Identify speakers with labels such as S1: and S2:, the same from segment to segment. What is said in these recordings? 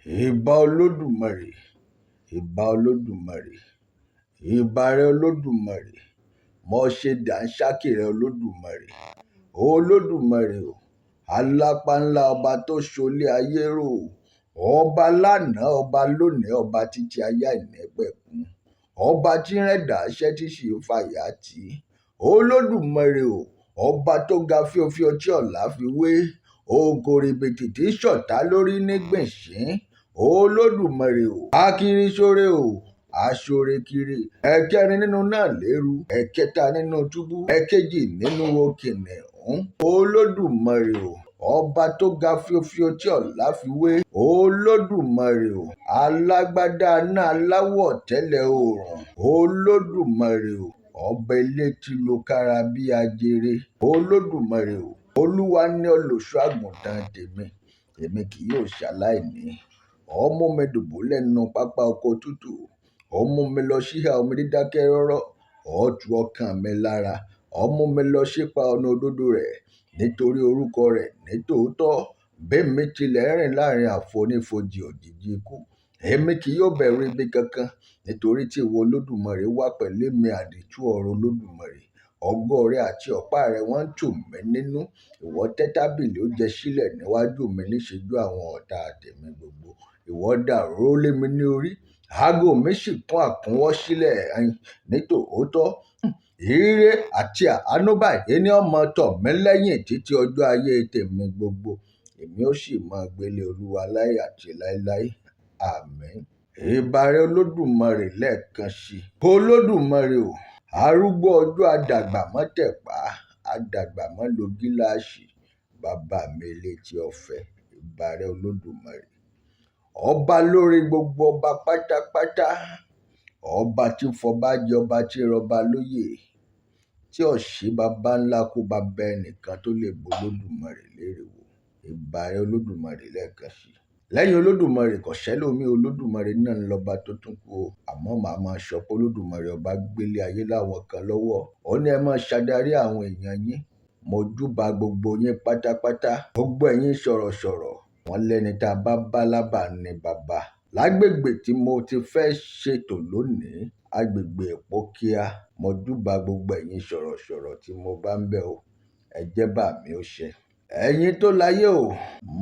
S1: Ìbà Olódùmarè, ìbà Olódùmarè, ìbà rẹ Olódùmarè. Mo ṣe dàńṣákì rẹ Olódùmarè. Olódùmarè o, alápá ńlá ọba tó ṣolé ayé rò. Ọba lánàá, ọba lónìí, ọba títí ayé àìnípẹ̀kun. Ọba tí ń rẹ́dà ṣẹ́ tí sì ń fàyà tì í. Olódùmarè o, ọba tó ga fíofío tí ọ̀la fi wé. Ògòrìbìtì tí ṣọ̀tá lórí nígbìnṣín. Olódùmarè o, akiri ṣoore o, aṣoore kiri. Ẹ̀kẹrin nínú náà léru, ẹ̀kẹta nínú túbú, ẹ̀kejì nínú kìnìún. Olódùmarè o, ọba tó ga fíofío tí ọ̀la fi wé. Olódùmarè o, alágbádá iná aláwọ̀ tẹ́lẹ̀ oòrùn. Olódùmarè o, ọba elétí lukára bí ajere. Olódùmarè o, Olúwa ni olùṣọ́ àgùntàn tèmi, èmi kì yóò ṣaláìní. Ó mú mi dùbúlẹ̀ nínú pápá oko tútù. Ó mú mi lọ síhà omi dídákẹ́ rọ́rọ́. Ó tu ọkàn mi lára. Ó mú mi lọ sípa ọ̀nà òdodo rẹ̀ nítorí orúkọ rẹ̀ nítòótọ́. Bémi tilẹ̀ ń rìn láàrin àfonífojì òjìji ikú, èmi kì yóò bẹ̀rù ibi kankan nítorí tí ìwọ Olódùmarè wà pẹ̀lú èmi. Àdìtú ọ̀rọ̀ Olódùmarè. Ọ̀gọ rẹ àti ọ̀pá rẹ wọ́n ń tù mí nínú. Ìwọ tẹ́ tábìlì oúnjẹ sílẹ̀ níwájú mi níṣojú àwọn ọ̀tá tèmi gbogbo. Ìwọ da òróró lé mi ní orí. Ago mi sì kún àkúnwọ́ sílẹ̀ nítòótọ́. Ire àti àánú báyìí ní ó máa tọ̀ mí lẹ́yìn títí ọjọ́ ayé tèmi gbogbo. Èmi ó sì máa gbélé Olúwa láé àti láéláé. Àmín. Ìbà rẹ Olódùmarè lẹ́ẹ̀kan sí i. Olódùmarè o, arúgbó ọjọ́ àdàgbà mọ́ tẹ̀pá, àdàgbà mọ́ lo gíláàsì. Bàbá mi elétí ọ̀fẹ́, ìbà rẹ Olódùmarè. Ọba lórí gbogbo ọba pátápátá. Ọba tí ń fọba jẹ, ọba tí ń rọba lóyè. Tí ò sí baba ńlá kú baba ẹnìkan tó lè bo Olódùmarè lérè wò. Ìbà rẹ Olódùmarè lẹ́ẹ̀kan sí i. Lẹ́yìn Olódùmarè kò sẹ́lòmíì. Olódùmarè náà ń lọba tó tún kú o. Àmọ́ màá máa sọ pé Olódùmarè ọba gbélé ayé láwọn kan lọ́wọ́. Ó ní ẹ máa ṣàdarí àwọn èèyàn yín. Mo júbà gbogbo yín pátápátá. Gbogbo ẹ̀yin sọ̀rọ̀sọ̀rọ̀. Wọ́n lẹ́ni tá a bá bá lábà ní baba. Lágbègbè tí mo ti fẹ́ ṣètò lónìí, agbègbè Ìpókíà, mo júbà gbogbo ẹ̀yin sọ̀rọ̀sọ̀rọ̀ tí mo bá ń bẹ̀ o. Ẹ jẹ́ bà mí ó ṣẹ. Ẹ̀yin tó láyé o,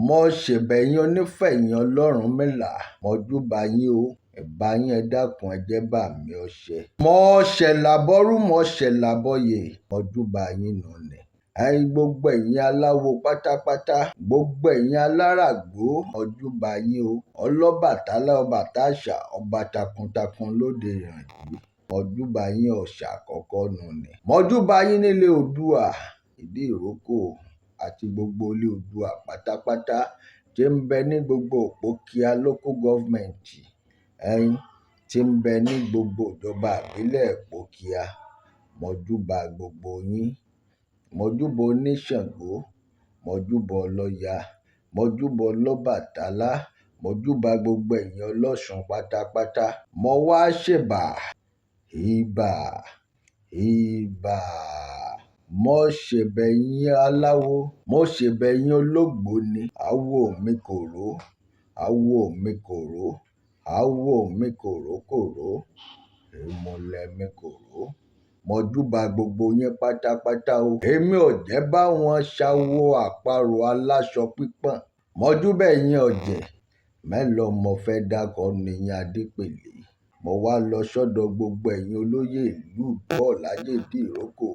S1: mo ṣèbẹ̀yìn onífẹ̀yìn Ọlọ́runmìlà. Mo júbà yín o. Ìbà yín, ẹ dákun, ẹ jẹ́ bà mí ó ṣẹ. Mo ṣẹ̀làbọ́rú, mo ṣẹ̀làbọ́yè. Mo júbà yín nù ni. Ẹ̀yin gbogbo ẹ̀yin aláwo pátápátá, gbogbo ẹ̀yin aláràgbó, mo júbà yín o. Ọlọ́bàtálá, Ọbàtásà, ọba takuntakun lóde ìrànjú. Mo júbà yín ọ̀sà àkọ́kọ́ nù ni. Mo júbà yín nílé Oòduà, ìdí ìrókò àti gbogbo ilé Oòduà pátápátá tí ń bẹ ní gbogbo Ìpókíà Local Government, ẹ̀yin tí ń bẹ ní gbogbo ìjọba ìbílẹ̀ Ìpókíà. Mo júbà gbogbo yín. Mo júbà oníṣàngó, mo júbà ọlọ́ya, mo júbà ọlọ́bàtálá, mo júbà gbogbo ẹ̀yin ọlọ́ṣun pátápátá. Mo wá ṣèbà, ìbà, ìbà. Mo ṣèbẹ̀yìn aláwo, mo ṣèbẹ̀yìn ológbòni. Awo mi kòró, awo mi kòró, awo mi kòró kòró, ìmùlẹ̀ mi kòró. Mo júbà gbogbo yín pátápátá o. Èmi ò jẹ́ bá wọn ṣawo àparò aláṣọ pípọ́n. Mo júbà ẹ̀yin ọ̀jẹ̀. Mélòó mo fẹ́ dákọ nìyẹn Adépèlé. Mo wá lọ sọ́dọ̀ gbogbo ẹ̀yin olóyè ìlú Ìkọ́ọ̀lájè ìdí ìrókò.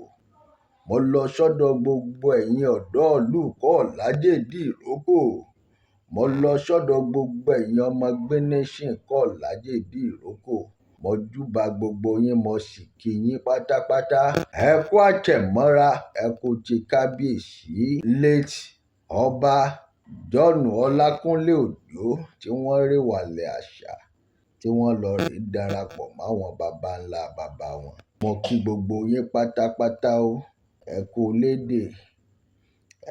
S1: Mo lọ sọ́dọ̀ gbogbo ẹ̀yin ọ̀dọ́ ìlú Ìkọ́ọ̀lájè ìdí ìrókò. Mo lọ sọ́dọ̀ gbogbo ẹ̀yin ọmọ gbéníṣín Ìkọ́ọ̀lájè ìdí ìrókò. Mo júbà gbogbo yín, mo sì kí yín pátápátá. Ẹ kú àtẹ̀mọ́ra, ẹ kú ti kábíyèsí late Ọba John Ọlákúnlé Òjó tí wọ́n rèwàlẹ̀ àṣà, tí wọ́n lọ rèé darapọ̀ máwọn baba ńlá baba wọn. Mo kí gbogbo yín pátápátá o. Ẹ kú lédè,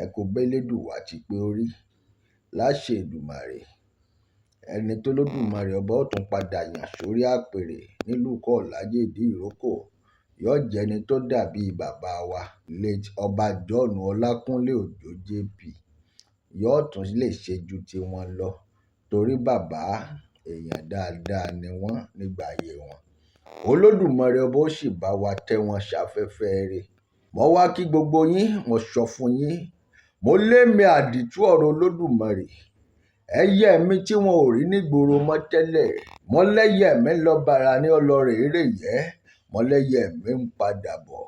S1: ẹ kú bélédùwà tí pé ó rí. Láṣẹ Èdùmàrè, ẹni tó lódùmarè ọba ó tún padà yàn sórí àpèrè nílùú Ìkọ́ọ̀lájè ìdí ìrókò yóò jẹ́ ẹni tó dàbí bàbá wa late Ọba John Ọlákúnlé Òjó JP. Yóò tún lè ṣe ju tiwọn lọ. Torí bàbá èèyàn dáadáa ni wọ́n nígbà ayé wọn. Olódùmarè ọba ó sì bá wa tẹ́ wọn sáfẹ́fẹ́ rere. Mo wá kí gbogbo yín, mo sọ fún yín, mo lémi àdìtú ọ̀rọ̀ Olódùmarè. Ẹyẹ mi tí wọn ò rí nígboro mọ́ tẹ́lẹ̀. Mo lẹ́yẹ mi lọ bàrà ní ọlọ́rẹ̀ èrè yẹ́. Mo lẹ́yẹ mi ń padà bọ̀.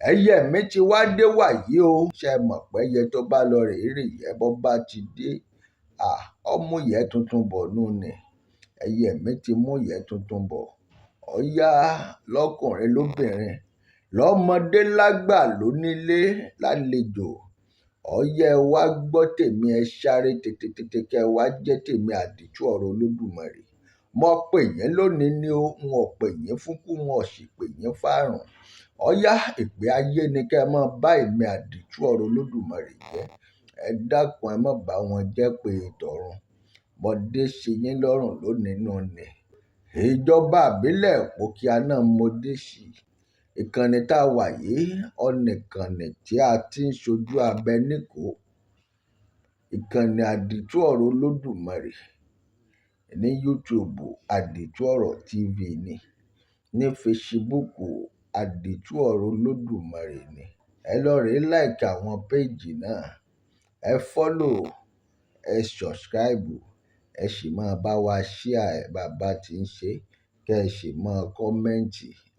S1: Ẹyẹ mi ti wá dé wàyí o. Ṣé ẹ mọ̀ pé ẹyẹ tó bá lọ rè èrè yẹ́ bọ́ bá ti dé? À, ó mú ìyẹ́ tuntun bọ̀ nù ni. Ẹyẹ mi ti mú ìyẹ́ tuntun bọ̀. Ọ̀yá lọ́kùnrin lóbìnrin, lọ́mọdé lágbà lónílé lálejò. Ọ̀yá ẹ wá gbọ́ tèmi, ẹ sáré tètè tètè kẹ́ ẹ wá jẹ́ tèmi àdìtú ọ̀rọ̀ Olódùmarè. Mo pè yín lónìí ni o, n ò pè yín fún kú, n ò sì pè yín fárùn. Ọ̀yá ìpè ayé ni kẹ́ ẹ máa bá èmi àdìtú ọ̀rọ̀ Olódùmarè jẹ́. Ẹ dákun, ẹ má bá wọn jẹ́ pé tọ̀run. Mo dé sí yín lọ́rùn lónìí nù ni. Ìjọba ìbílẹ̀ Ìpókíà náà mo dé sí. Ìkànnì tá a wà yìí, ọ̀nà ìkànnì tí a ti ń ṣojú abẹ níkòó. Ìkànnì àdìtú ọ̀rọ̀ Olódùmarè ní YouTube, Àdìtú Ọ̀rọ̀ TV ni. Ní Facebook, Àdìtú Ọ̀rọ̀ Olódùmarè ni. Ẹ lọ rè like àwọn péèjì náà. Ẹ follow, ẹ subscribe, ẹ sì máa bá wa share ẹ bá bá ti ń ṣe, kí ẹ sì máa comment,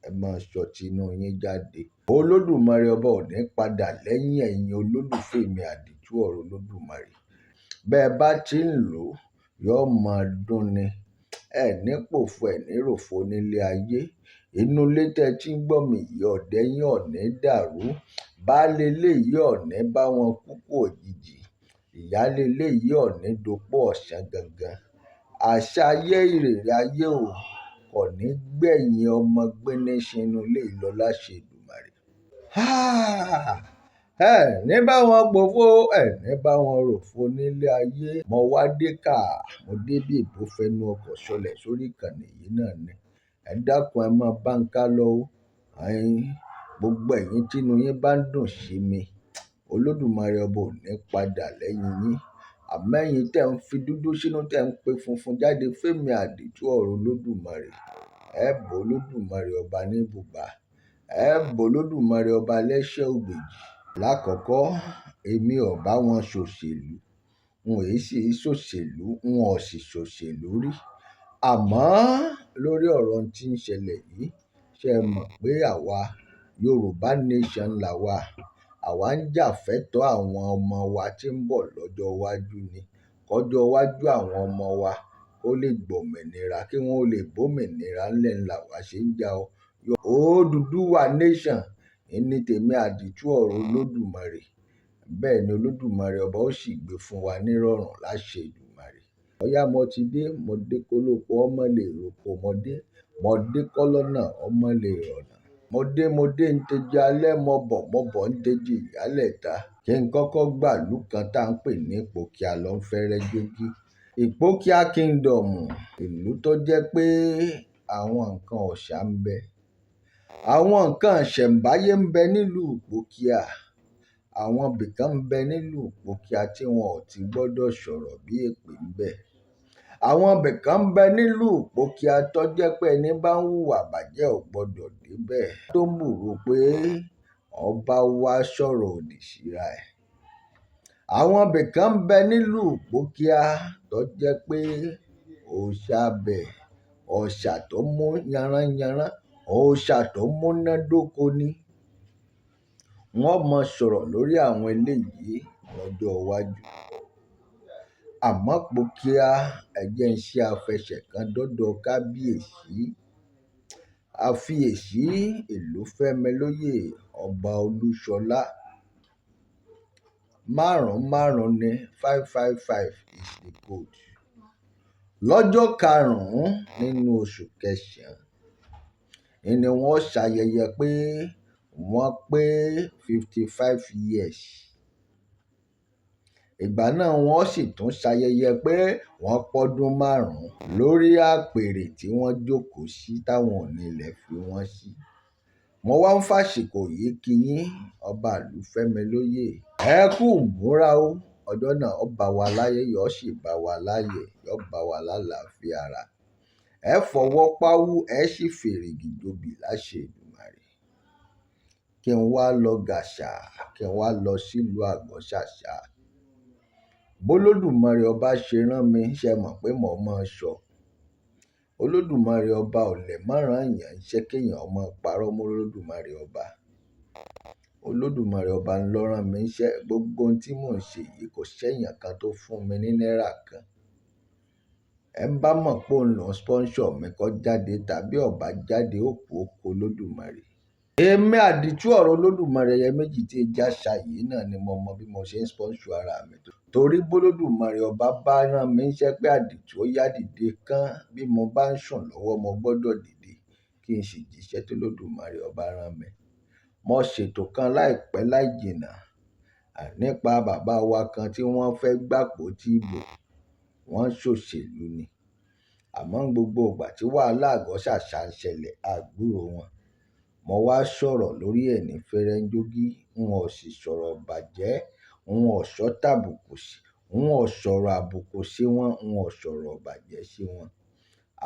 S1: ẹ máa sọ tinú yín jáde. Olódùmarè ọba ò ní padà lẹ́yìn ẹ̀yin olólùfẹ́ mi àdìtú ọ̀rọ̀ Olódùmarè. Bẹ́ ẹ bá ti ń lò, yóò máa dún ni. Ẹ ní pòfo, ẹ ní ròfo nílé ayé. Inú ilé tí ẹ ti ń gbọ́ mi yìí, ọ̀dẹ̀ yín ò ní dàrú. Baálé ilé yìí ò ní bá wọn kúkú òjijì. Ìyálé ilé yìí ò ní dopó ọ̀sán gangan. Àṣà ayé ìrere ayé ò kò ní gbẹ̀yìn ọmọ gbéníṣín inú ilé yìí lọ láṣẹ Èdùmàrè. Ẹ ní bá wọn pòfo, ẹ ní bá wọn ròfo nílé ayé. Mo wá dé ká, mo dé bí èbó fẹnu ọkọ̀ sọlẹ̀ sórí ìkànnì yìí náà ni. Ẹ dákun, ẹ máa bá ń ká lọ ó. Ẹ̀yin, gbogbo ẹ̀yin tí inú yín bá ń dùn sí mi, Olódùmarè ọba ò ní padà lẹ́yìn yín. Àmọ́ ẹ̀yin tí ẹ̀ ń fi dúdú sínú tí ẹ̀ ń pe funfun jáde fémi àdìtú ọ̀rọ̀ Olódùmarè. Ẹ bò Olódùmarè ọba ní bùbá. Ẹ bò Olódùmarè ọba lẹ́sẹ̀ ògbèjì. Láàkọ́kọ́, èmi ò bá wọn ṣòṣèlú. N ò sì ṣòṣèlú, n ò sì ṣòṣèlú rí. Àmọ́ lórí ọ̀rọ̀ tí ń ṣẹlẹ̀ yìí, ṣé ẹ mọ̀ pé àwa Yorùbá nation là wà. Àwa ń jà fẹ́tọ̀ àwọn ọmọ wa tí ń bọ̀ lọ́jọ́ iwájú ni. Kọjọ́ iwájú àwọn ọmọ wa kó lè gbòmìnira, kí wọ́n ó lè bómìnira ńlẹ̀ ńlá wa ṣe ń jà o. Odùduwà nation ní tèmi àdìtú ọ̀rọ̀ Olódùmarè. Bẹ́ẹ̀ ni Olódùmarè ọba ó sì gbé fún wa nírọ̀rùn láṣẹ Èdùmàrè. Ọ̀yá mo ti dé, mo dé kólóko ọmọ lè roko, mo dé, mo dé kọ́lọ́nà ọmọ lè rọ̀nà. Mo dé, mo dé ń tejì alẹ́, mo bọ̀, mo bọ̀ ń tejì ìyálẹ̀ta. Kí n kọ́kọ́ gbàlú kan tá ń pè ní Ìpókíà ló ń fẹ́rẹ́ jógí. Ìpókíà Kingdom, ìlú tó jẹ́ pé àwọn nǹkan ọ̀ṣà ń bẹ. Àwọn nǹkan ìṣẹ̀mbáyé ń bẹ nílùú Ìpókíà. Àwọn ibìkan ń bẹ nílùú Ìpókíà tí wọn ò ti gbọdọ̀ sọ̀rọ̀ bí èpè ń bẹ. Àwọn ibìkan ń bẹ nílùú Ìpókíà tó jẹ́ pé ẹni bá ń hùwà bàjẹ́ ò gbọdọ̀ dé bẹ́ẹ̀. Tó ń bùrú pé ọba wá sọ̀rọ̀ òdì síra ẹ̀. Àwọn ibìkan ń bẹ nílùú Ìpókíà tó jẹ́ pé òòṣà bẹ̀, òòṣà tó mú yanrán-yanrán, òòṣà tó múnádóko ni. Wọ́n mọ sọ̀rọ̀ lórí àwọn eléyìí lọ́jọ́ iwájú. Àmọ́ Ìpókíà, ẹ jẹ́ ń ṣe àfẹsẹ̀ kan dọ́dọ̀ kábíyèsí. Àfiyèsí Ìlúfẹ́milóyè Ọba Olúṣọlá. Márùn-ún márùn-ún ni 555 is the code. Lọ́jọ́ karùn-ún nínú oṣù kẹsàn-án ni wọ́n ṣayẹyẹ pé wọ́n pé 55 years. Ìgbà náà wọ́n sì tún ṣayẹyẹ pé wọ́n pọ́dún márùn-ún lórí àpèrè tí wọ́n jókòó sí táwọn onílẹ̀ fi wọ́n sí. Mo wá ń fàsìkò yìí kí yín, Ọba Ìlúfẹ́milóyè. Ẹ kú ìmúra o. Ọjọ́ náà ó bá wa láyé, yóò sì bá wa láyè, yóò bá wa lálàáfíà ara. Ẹ fọwọ́ páwú, ẹ sì fèrègì jobì láṣẹ Èdùmàrè. Kí n wá lọ gàṣà, kí n wá lọ sílùú Àgọ́ Ṣàṣà. Bólódùmarè ọba ṣe rán mi, ṣe mọ̀ pé mò ń máa sọ. Olódùmarè ọba ò lè má rán èèyàn iṣẹ́ kéèyàn ọmọ parọ́ mọ́ Olódùmarè ọba. Olódùmarè ọba ń lọ rán mi iṣẹ́. Gbogbo ohun tí mò ń ṣe yìí kò ṣẹ́yàn kan tó fún mi ní náírà kan. Ẹ ń bá mọ̀ pé òun ló ń sponsor mi kó jáde tàbí ó bá jáde, ó kú ó kú Olódùmarè. Èmi àdìtú ọ̀rọ̀ Olódùmarè ẹyẹ méjì tí já ṣá yìí náà ni mo mọ bí mo ṣe ń sponsor ara mi. Torí bólódùmarè ọba bá rán mi iṣẹ́ pé àdìtú ó yá dìde kán, bí mo bá ń sùn lọ́wọ́ mo gbọ́dọ̀ dìde kí n sì jíṣẹ́ tó Olódùmarè ọba rán mi. Mo ṣètò kan láìpẹ́ láì jìnnà nípa bàbá wa kan tí wọ́n fẹ́ gbàpótí ìbò. Wọ́n ń ṣòṣèlú ni. Àmọ́ gbogbo ìgbà tí wàhálà Àgọ́ Ṣàṣà ń ṣẹlẹ̀, a gbúrò wọn. Mo wá sọ̀rọ̀ lórí ẹ̀ ní fẹ́rẹ́ńjógí, n ò sì sọ̀rọ̀ bàjẹ́, n ò sọ tàbùkù sí, n ò sọ̀rọ̀ àbùkù sí wọn, n ò sọ̀rọ̀ bàjẹ́ sí wọn.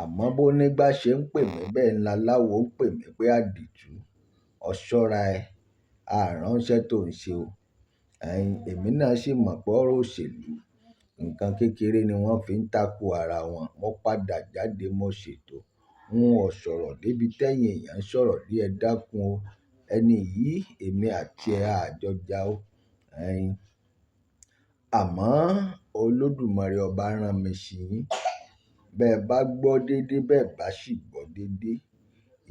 S1: Àmọ́ bó nígbà ṣe ń pè mí bẹ́ẹ̀ ńlá láwo ń pè mí pé àdìtú, ọ ṣọ́ra ẹ, a ránṣẹ́ tó ń ṣe o. Ẹ̀yin, èmi náà sì mọ̀ pé ọ̀rọ̀ òṣèlú, nǹkan kékeré ni wọ́n fi ń tako ara wọn. Mo padà jáde, mo ṣètò. N ò sọ̀rọ̀ débi tẹ́yìn èèyàn ń sọ̀rọ̀ dé, ẹ dákun o. Ẹni yìí, èmi àti ẹ a jọ já o. Ẹ̀yin. Àmọ́ Olódùmarè ọba rán mi sí yín. Bẹ́ẹ̀ bá gbọ́ dédé, bẹ́ẹ̀ bá sì gbọ́ dédé.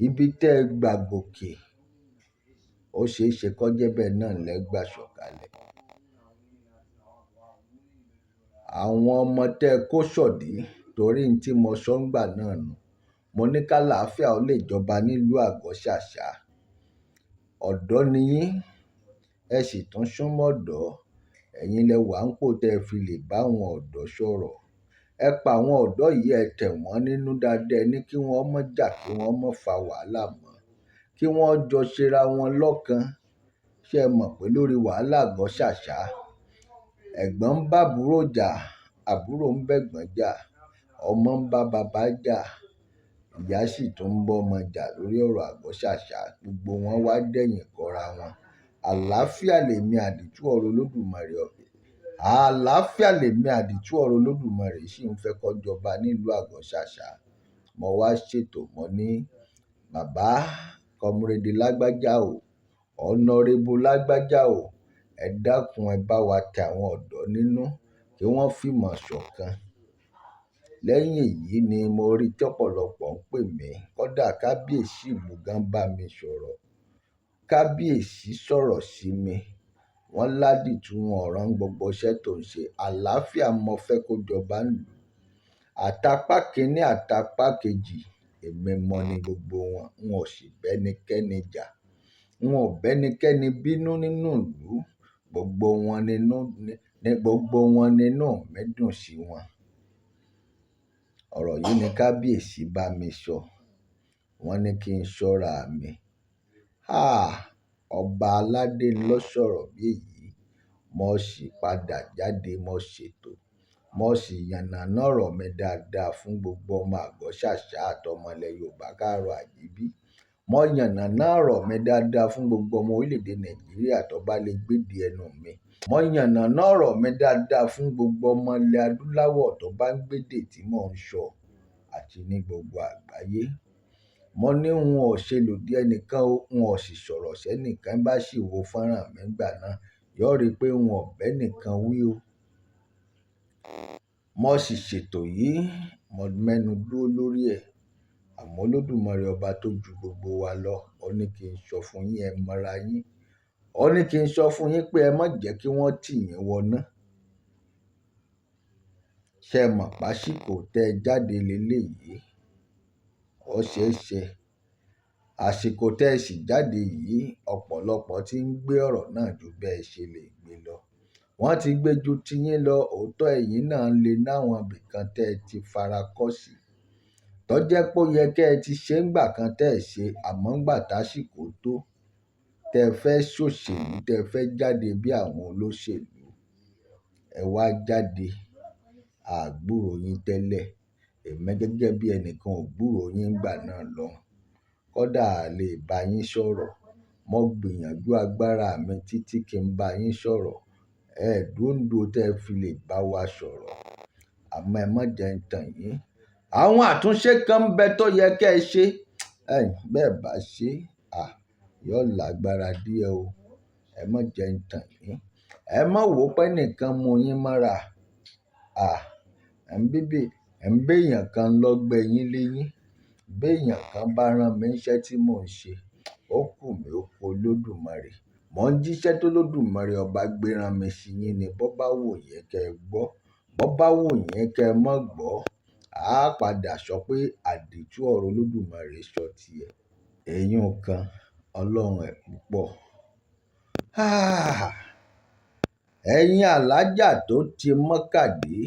S1: Ibi tẹ́ ẹ gbà gòkè, ó ṣe é ṣe kó jẹ́ bẹ́ẹ̀ náà lẹ gbà sọ̀kalẹ̀. Àwọn ọmọ tẹ́ ẹ kó sọ̀dí torí n tí mo sọ ńgbà náà nù. Mo ní ká làáfíà ó lè jọba nílùú Àgọ́ Ṣàṣà. Ọ̀dọ́ ni yín, ẹ sì tún súnmọ́ ọ̀dọ́. Ẹ̀yin lẹ wà ń pò tẹ́ ẹ fi lè bá àwọn ọ̀dọ́ sọ̀rọ̀. Ẹ pa àwọn ọ̀dọ́ yìí, ẹ tẹ̀ wọ́n nínú dáadáa, ẹ ní kí wọ́n má jà, kí wọ́n má fa wàhálà mọ́, kí wọ́n jọ ṣera wọn lọ́kan. Ṣé ẹ mọ̀ pé lórí wàhálà Àgọ́ Ṣàṣà, ẹ̀gbọ́n ń bá àbúrò jà, àbúrò ń bẹ̀gbọ́n jà, ọmọ ń bá bàbá jà, ìyá sì tún ń bọ́mọ jà lórí ọ̀rọ̀ Àgọ́ Ṣàṣà. Gbogbo wọn wá dẹ̀yìn kọra wọn. Àlàáfíà lèmi àdìtú ọ̀rọ̀ Olódùmarè ọ̀bẹ. Àlàáfíà lèmi àdìtú ọ̀rọ̀ Olódùmarè sì ń fẹ́ kó jọba nílùú Àgọ́ Ṣàṣà. Mo wá ṣètò, mo ní bàbá Comrade lágbájá o, Honorable lágbájá o, ẹ dákun ẹ bá wa tẹ àwọn ọ̀dọ́ nínú kí wọ́n fìmọ̀ ṣọ̀kan. Lẹ́yìn èyí ni mo rí tí ọ̀pọ̀lọpọ̀ ń pè mí. Kódà kábíyèsí ìlú gan bá mi sọ̀rọ̀. Kábíyèsí sọ̀rọ̀ sí mi. Wọ́n ládìtú wọn ọ̀ràn gbogbo iṣẹ́ tó ń ṣe. Àlàáfíà mo fẹ́ kó jọba nílùú. Àtàpá kíní àtàpá kejì, èmi mọ̀ ní gbogbo wọn. N ò sì bẹ́nikẹ́ni jà. N ò bẹ́nikẹ́ni bínú nínú ìlú. Gbogbo wọn nínú, ní gbogbo wọn nínú mi dùn sí wọn. Ọ̀rọ̀ yìí ni kábíyèsí bá mi sọ. Wọ́n ní kí n ṣọ́ra mi. Háà! Ọba aládé ló sọ̀rọ̀ bí èyí. Mo sì padà jáde, mo ṣètò. Mo sì yànnàná ọ̀rọ̀ mi dáadáa fún gbogbo ọmọ Àgọ́ Ṣàṣà àtọmọ ilẹ̀ Yorùbá káàró àjíbí. Mo yànnàná ọ̀rọ̀ mi dáadáa fún gbogbo ọmọ orílẹ̀-èdè Nàìjíríà tó bá lè gbédè ẹnu mi. Mo yànnàná ọ̀rọ̀ mi dáadáa fún gbogbo ọmọ ilẹ̀ adúláwọ̀ tó bá ń gbédè tí mò ń sọ àti ní gbogbo àgbáyé. Mo ní n ò ṣe lòdì ẹnìkan o, n ò sì sọ̀rọ̀ sẹ́nìkan bá sì wo fọ́nrán mi nígbà náà, yóò rí pé n ò bẹ́nìkan wí o. Mo sì ṣètò yìí, mo mẹ́nu dúró lórí ẹ̀. Àmọ́ Olódùmarè ọba tó ju gbogbo wa lọ, ó ní kí n sọ fún yín, ẹ mọ́ra yín. Ó ní kí n sọ fún yín pé ẹ má jẹ́ kí wọ́n tì yín wọná. Ṣé ẹ mọ̀ pásíkò tẹ jáde lélẹ̀ yìí? Ó ṣe é ṣe. Àsìkò tẹ sì jáde yìí, ọ̀pọ̀lọpọ̀ tí ń gbé ọ̀rọ̀ náà ju bẹ́ẹ̀ ṣe lè gbé lọ. Wọ́n ti gbé ju tiyín lọ, òótọ́ ẹ̀yin náà lè náwọn ibìkan tẹ́ ẹ ti fara kọ́ sí. Tọ́jẹ́ pé ó yẹ kí ẹ ti ṣe ńgbà kan tẹ́ ẹ ṣe, àmọ́ ńgbà tásìkò tó, tẹ fẹ́ ṣòṣèlú, tẹ fẹ́ jáde bí àwọn olóṣèlú, Ẹ wá jáde, a gbúrò yín tẹ́lẹ̀. Èmi gẹ́gẹ́ bí ẹnìkan ò gbúrò yín nígbà náà lọ́hùn. Kódà a lè bá yín sọ̀rọ̀. Mo gbìyànjú agbára mi títí kí n bá yín sọ̀rọ̀. Ẹ dúró ń dúró tẹ fi lè bá wa sọ̀rọ̀. Àmọ́ ẹ má jẹ ń tàn yín. Àwọn àtúnṣe kan ń bẹ tó yẹ kí ẹ ṣe. Bẹ́ẹ̀ bá ṣe, yóò lágbára díẹ̀ o. Ẹ má jẹ ń tàn yín. Ẹ má wò pé ẹnìkan mú yín mọ́ra. Ẹ̀ ń bíbí, ẹ̀ ń bé èèyàn kan lọ gbé yín léyín. Bí èèyàn kan bá rán mi iṣẹ́ tí mò ń ṣe, ó kù mí, ó ku Olódùmarè. Mò ń jíṣẹ́ tó Olódùmarè ọba gbé rán mi sí yín ni. Bó bá wù yín kí ẹ gbọ́, bó bá wù yín kí ẹ má gbọ́. A padà sọ pé àdìtú ọ̀rọ̀ Olódùmarè sọ ti ẹ̀. Èyún kan, Ọlọ́run ẹ̀ púpọ̀. Ẹ̀yin alájà tó ti Mọ́kà dé,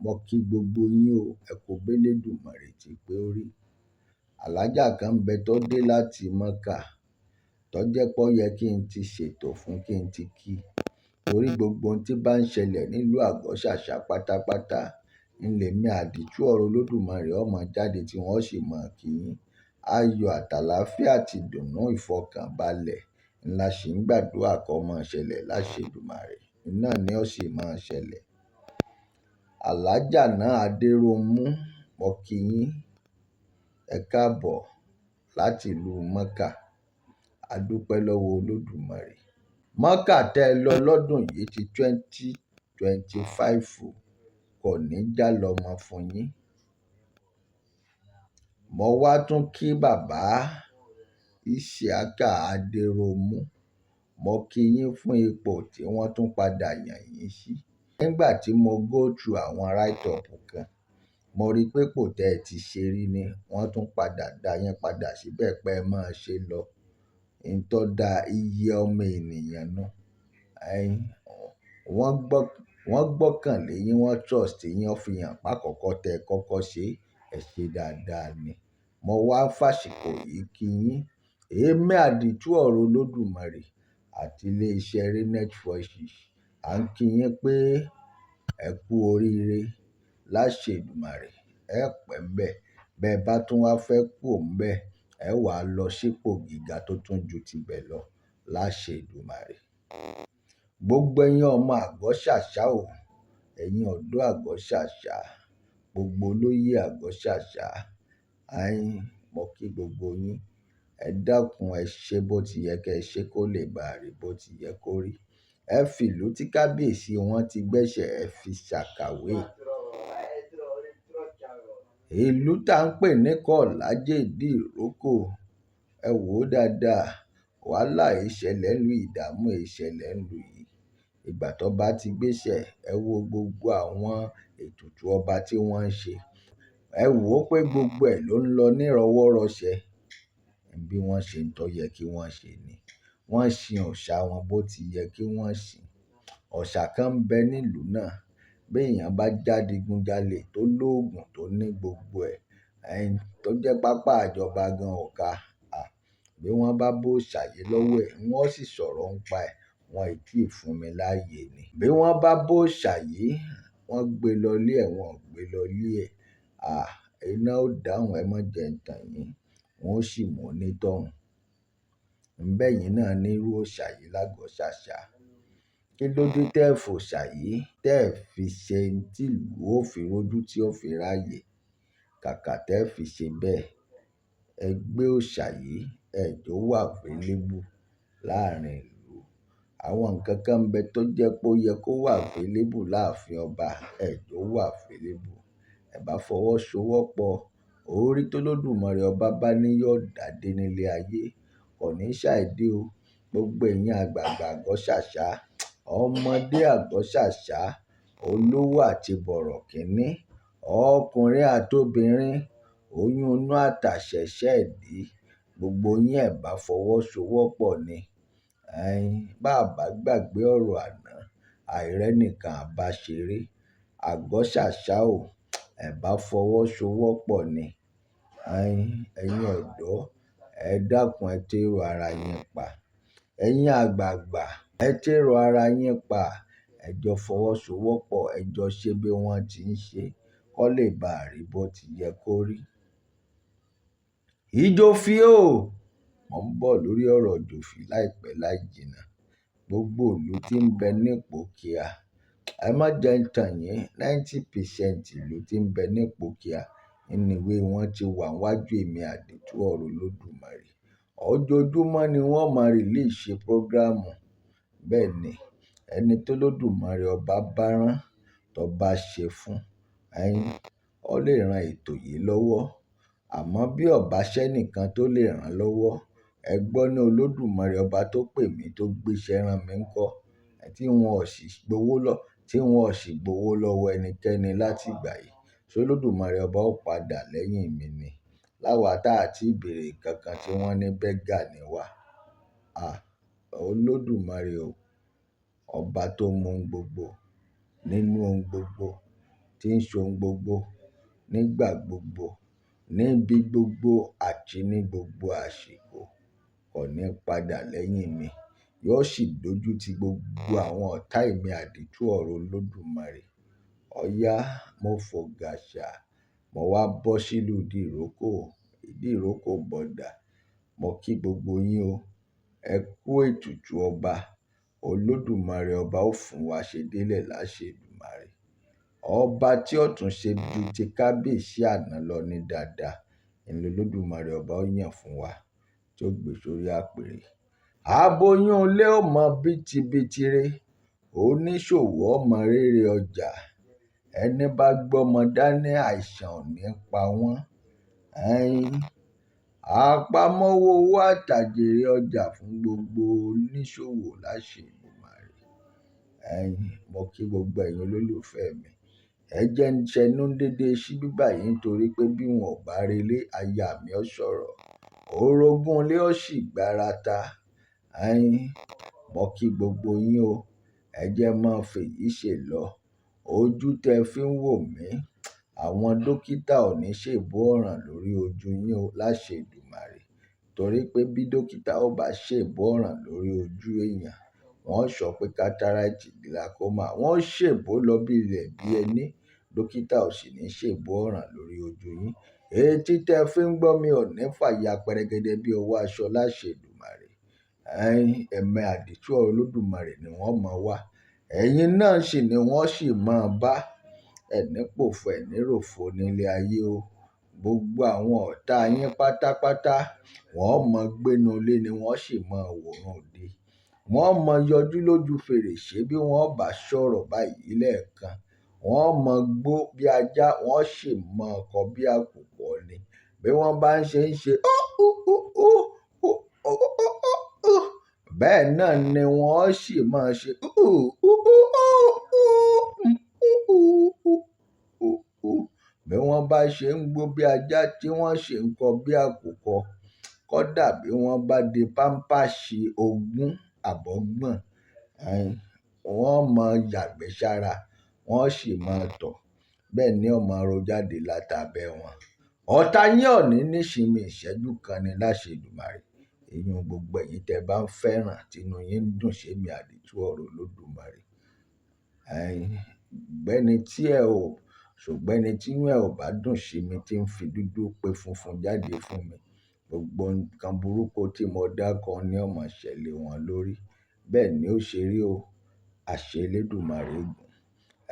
S1: mo kí gbogbo yín o. Ẹ kú b'Elédùmarè tí pé ó rí. Alájà kan ń bẹ tó dé láti Mọ́kà, tó jẹ́ pé ó yẹ kí n ti ṣètò fún kí n ti kí. Torí gbogbo ohun tí bá ń ṣẹlẹ̀ nílùú Àgọ́ Ṣàṣà pátápátá, ń lè mi àdìtú ọ̀rọ̀ Olódùmarè ó máa jáde tí wọ́n sì máa kí yín. Ayọ̀ àtàlàáfíà àti ìdùnnú ìfọ̀kànbalẹ̀ ńlá sì ń gbàdúrà kó máa ṣẹlẹ̀ láṣẹ Èdùmàrè. Iná ni ó sì máa ṣẹlẹ̀. Alájà náà Adéròmú, mo kí yín. Ẹ káàbọ̀ láti ìlú Mọ́kà. A dúpẹ́ lọ́wọ́ Olódùmarè. Mọ́kà tẹ lọ lọ́dún yìí ti 2025 kò ní já lọ́mọ fún yín. Mo wá tún kí bàbá Isiaka Adéròmú. Mo kí yín fún ipò tí wọ́n tún padà yàn yín sí. Nígbà tí mo go through àwọn write-up kan, mo rí pé ipò tẹ ti ṣe rí ni wọ́n tún padà dá yín padà síbẹ̀ pé ẹ máa ṣe lọ. N tó da iye ọmọ ènìyàn nu. Wọ́n gbọ́, wọ́n gbọ́kànlé yín, wọ́n trust yín, ó fi hàn pé àkọ́kọ́ tẹ kọ́kọ́ ṣe, ẹ ṣe dáadáa ni. Mo wá fàsìkò yìí kí yín. Èmi àdìtú ọ̀rọ̀ Olódùmarè àti ilé iṣẹ́ Raynet Voices. À ń kí yín pé ẹ kú oríire láṣẹ Èdùmàrè. Ẹ pẹ́ ń bẹ. Bẹ́ bá tún wá fẹ́ kúrò ńbẹ̀, ẹ wà lọ sípò gíga tó tún ju ti bẹ̀ lọ láṣẹ Èdùmàrè. Gbogbo ẹ̀yin ọmọ Àgọ́ Ṣàṣà o, ẹ̀yin ọ̀dọ́ Àgọ́ Ṣàṣà, gbogbo olóyè Àgọ́ Ṣàṣà, mo kí gbogbo yín. Ẹ dákun ẹ ṣe bó ti yẹ kí ẹ ṣe kó lè bá rí bó ti yẹ kó rí. Ẹ fi ìlú tí kábíyèsí wọn ti gbéṣẹ̀ ẹ fi ṣàkàwé. Ìlú tá ń pè ní Kọ́ọ̀lájé ìdí ìrókò. Ẹ wò ó dáadáa. Wàhálà ìṣẹ̀lẹ̀ ń lu ìdààmú ìṣẹ̀lẹ̀ ń lu yìí. Ìgbà tó bá ti gbéṣẹ̀, ẹ wo gbogbo àwọn ètùtù ọba tí wọ́n ń ṣe. Ẹ wò ó pé gbogbo ẹ̀ ló ń lọ ní ìrọwọ́rọsẹ̀. Bí wọ́n ṣe ń tọ́ yẹ kí wọ́n ṣe ni. Wọ́n sin òòṣà wọn bó ti yẹ kí wọ́n sìn. Òòṣà kan ń bẹ nílùú náà. Bí èèyàn bá jadigunjalè tó lóògùn tó ní gbogbo ẹ̀, tó jẹ́ pápá ìjọba gan ò ká. Bí wọ́n bá bó òòṣà yìí lọ́wọ́ ẹ̀, wọ́n sì sọ̀rọ̀ ń pa ẹ̀. Wọn ì tí ì fún mi láàyè ni. Bí wọ́n bá bó òòṣà yìí, wọ́n gbé lọ ilé ẹ̀, wọ́n ò gbé lọ ilé ẹ̀. Iná ó dáhùn, ẹ má jẹ ń tàn yín. Wọ́n ó sì mú onítọ̀hún. Ǹbẹ́ yín náà ní irú òòṣà yìí lágọ̀ọ́ Ṣàṣà. Kí ló dé tẹ́ ẹ fòòṣà yìí, tẹ́ ẹ fi ṣe ohun tí ìlú ó fi rojú tí ó fi ráyè? Kàkà tẹ́ ẹ fi ṣe bẹ́ẹ̀, ẹ gbé òòṣà yìí, ẹ jọ wà available láàrin ìlú. Àwọn nǹkan kan ń bẹ tó jẹ́ pé ó yẹ kó wà available láàfin ọba, ẹ jọ wà available. Ẹ bá fọwọ́sowọ́pọ̀, orí tó Olódùmarè ọba bá ní yóò dàdé nílé ayé, kò ní ṣàìdí o. Gbogbo ẹ̀yin àgbààgbà Àgọ́ Ṣàṣà, ọmọdé Àgọ́ Ṣàṣà, olówó àti bọ̀rọ̀kìnní, ọkùnrin àti obìnrin, oyún inú àtàṣẹ̀ṣẹ̀ ìdí, gbogbo yín ẹ bá fọwọ́sowọ́pọ̀ ni. Bá bá gbàgbé ọ̀rọ̀ àná, àìrẹ́nìkan à bá ṣeré. Àgọ́ Ṣàṣà o, ẹ bá fọwọ́sowọ́pọ̀ ni. Ẹ̀yin ọ̀dọ́, ẹ dákun ẹ tèrò ara yín pa. Ẹ̀yin àgbààgbà, ẹ tèrò ara yín pa. Ẹ jọ fọwọ́sowọ́pọ̀, ẹ jọ ṣe bí wọ́n ti ń ṣe kó lè bá rí bó ti yẹ kó rí. Ìjòfì o! Mò ń bọ̀ lórí ọ̀rọ̀ Ìjòfì láìpẹ́ láì jìnnà. Gbogbo ìlú tí ń bẹ ní Ìpókíà. Ẹ má jẹ ń tàn yín, 90% ìlú tí ń bẹ ní Ìpókíà ní ìwé wọn ti wà níwájú èmi Àdìtú ọ̀rọ̀ Olódùmarè. Ojoojúmọ́ ni wọ́n máa release program. Bẹ́ẹ̀ ni, ẹni tó Olódùmarè ọba bá rán, tó bá ṣe fún, ẹyin, ó lè ran ètò yìí lọ́wọ́. Àmọ́ bí ọba ṣẹ́ nìkan tó lè rán lọ́wọ́, ẹ gbọ́ ní Olódùmarè ọba tó pè mí tó gbéṣẹ́ rán mi ńkọ́, tí wọn ò sì gbowó lọ, tí wọn ò sì gbowó lọ́wọ́ ẹnikẹ́ni láti ìgbà yìí. Ṣé Olódùmarè ọba ó padà lẹ́yìn mi ni? Láwa tá à tí bèrè nǹkan kan tí wọ́n ní beggar ni wá. À, Olódùmarè o, ọba tó mọ ohun gbogbo, nínú ohun gbogbo, tí ń ṣe ohun gbogbo, nígbà gbogbo, níbi gbogbo àti ní gbogbo àsìkò, kò ní padà lẹ́yìn mi. Yóò sì dojú ti gbogbo àwọn ọ̀tá èmi Àdìtú ọ̀rọ̀ Olódùmarè. Ọ̀yá, mo fò gàṣà, mo wá bọ́ sílùú Ìdí-ìrókò, Ìdí-ìrókò border. Mo kí gbogbo yín o. Ẹ kú ètùtù ọba. Olódùmarè ọba ó fún wa ṣe délẹ̀ láṣẹ Èdùmàrè. Ọba tí ó tún ṣe ju ti kábíyèsí àná lọ ní dáadáa. Ní Olódùmarè ọba ó yàn fún wa tí ó gbé sórí àpèrè. Aboyún ilé ó mọ bítibítire, oníṣòwò ó mọ rere ọjà. Ẹni bá gbọ́mọ dání àìsàn ò ní pa wọ́n. Ẹyin, àpamọ́wọ́ owó àtàjèrè ọjà fún gbogbo oníṣòwò láṣẹ Èdùmàrè. Ẹyin, mo kí gbogbo ẹ̀yin olólùfẹ́ mi. Ẹ jẹ́ ń ṣẹnu dédé síbí báyìí nítorí pé bí wọn ò bá relé, aya mi ó sọ̀rọ̀. Orogún ilé ó sì gbárata. Ẹyin, mo kí gbogbo yín o. Ẹ jẹ́ máa fèyí ṣe lọ. Ojú tẹ fi ń wò mí, àwọn dókítà ò ní ṣèbó ọ̀ràn lórí ojú yín o láṣẹ Èdùmàrè. Torí pé bí dókítà ò bá ṣèbó ọ̀ràn lórí ojú èèyàn, wọ́n ó sọ pé cataract, glaucoma, wọ́n ó ṣèbó lọ bí ilẹ̀ bí ẹní. Dókítà ò sì ní ṣèbó ọ̀ràn lórí ojú yín. Etí tẹ fi ń gbọ́ mi ò ní fàya pẹrẹgẹdẹ bí ọwọ́ aṣọ láṣẹ Èdùmàrè. Ẹyin, ẹ̀mí Àdìtú ọ̀rọ̀ Olódùmarè ni wọ́n mọ̀ wá. Ẹ̀yin náà sì ni wọ́n sì máa bá. Ẹ ní pòfo, ẹ ní ròfo nílé ayé o. Gbogbo àwọn ọ̀tá yín pátápátá, wọ́n mọ̀ gbénu ilé ni wọ́n sì máa wòran òde. Wọ́n mọ̀ yọjú lójú fèrèsé bí wọ́n bá sọ̀rọ̀ báyìí lẹ́ẹ̀kan. Wọ́n mọ̀ gbó bí ajá, wọ́n sì mọ̀ kọ bí àkùkọ ni. Bí wọ́n bá ń ṣe ń ṣe "ú ú ú ú ú ú ú ú", bẹ́ẹ̀ náà ni wọ́n sì máa ṣe "ú ú ú ú ú ú ú ú". Bí wọ́n bá ṣe ń gbó bí ajá tí wọ́n sì ń kọ bí àkùkọ, kódà bí wọ́n bá di pámpàsì ogún àbọ́gbọ̀n, ẹyin, wọ́n mọ̀ yàgbẹ́ sára, wọ́n sì máa tọ̀. Bẹ́ẹ̀ ni ó máa ro jáde látabẹ́ wọn. Ọ̀tá yín ò ní nísinmi ìṣẹ́jú kan ní láṣẹ Èdùmàrè. Ìyún gbogbo ẹ̀yin tẹ bá ń fẹ́ràn tí inú yín ń dùn sí èmi Àdìtú ọ̀rọ̀ Olódùmarè. Ẹyin, gbẹ́ni tí ẹ ò, ṣùgbọ́n ẹni tí inú ẹ ò bá dùn sí mi tí ń fi dúdú pé funfun jáde fún mi, gbogbo nǹkan burúkú tí mo dákọ ní ó máa ṣẹlẹ̀ wọn lórí. Bẹ́ẹ̀ ni ó ṣe rí o. Àṣẹ Elédùmarè gùn.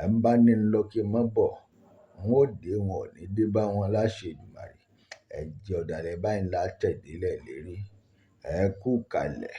S1: Ẹ ń bá ní lọ kí n má bọ̀, n ó dé, wọn ò ní dé bá wọn láṣẹ Èdùmàrè. Ẹ jẹ́ ọ̀dàlẹ̀ báyìí ńlá tẹ̀dílẹ̀ lérí. Ẹ kú kalẹ̀.